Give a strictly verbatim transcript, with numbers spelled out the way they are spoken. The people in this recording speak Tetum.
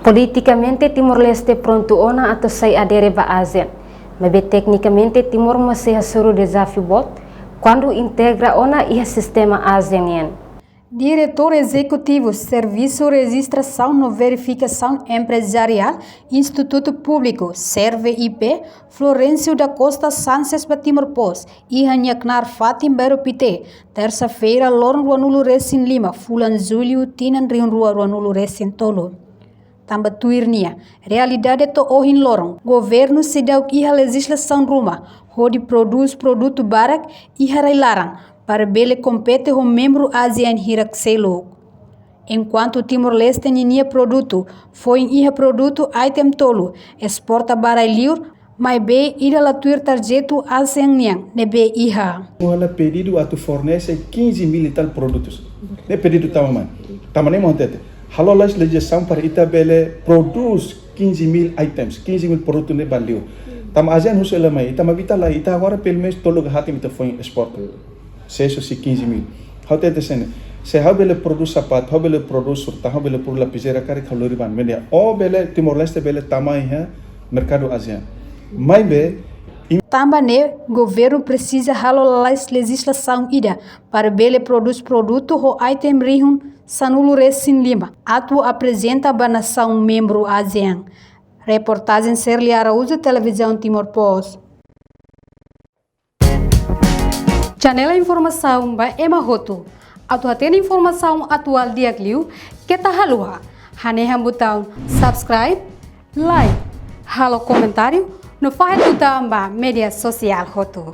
Politikamente, Timor-Leste prontu ona atu sai adere ba ASEAN. Maibé teknikamente, Timor mós sei hasoru dezafiu boot kuandu integra ona iha sistema ASEAN nian. Diretór Ezekutivu Servisu Rejistrasaun no Verifikasaun Emprezariál, Institutu Públiku, SERVE I P, Florencio da Costa Sanches ba Timor Post iha nia knaar fatin Bairru Pité, tersa-feira, loron ruanulu resin lima, fulan Jullu, tinan rihun rua ruanulu resin tolu. Tanba tuir nia, realidade to'o ohin loron, governu seidauk iha lejizlasaun ruma hodi prodús produtu barak iha rai-laran para bele kompete ho membru ASEAN hirak seluk. Enkuantu Timor-Leste ninia produtu foin iha produtu item tolu esporta ba rai-liur, maibé ida la tuir tarjetu ASEAN nian ne'ebé iha. Halo pedidu atu fornese quinze mil e tal produtus. Ne'e pedidu tama mai. Tama ne'e mak hatete. Halo lalais lejizlasaun para ita bele prodús quinze mil items, quinze mil produtu ne'e ba liur. Tanba ASEAN husu hela mai, ita mak ita la, ita agora pelumenus tolu ka haat mak ita foin esporta. Sesu si quinze mil. Ha'u hatete hanesan ne'e. Se ha'u bele prodús sapatu, ha'u bele prodús surta, ha'u bele prodús lapizeira karik ha'u lori ba ne'ebá. Ó bele, Timor-Leste bele tama iha merkadu ASEAN. Maibé, im- Tanba ne'e, governu presiza halo lalais lejizlasaun ida para bele prodús produtu ho item rihun sanulu resin lima atu aprezenta ba nasaun membru ASEAN. Reportajen Serli Araújo, Televizaun Timor Post. Janela informasaun ba ema hotu. Atu hatene informasaun atuál di'ak liu, keta haluha hanehan butaun subscribe, like, halo komentáriu, no fahe tutan ba média sosiál hotu.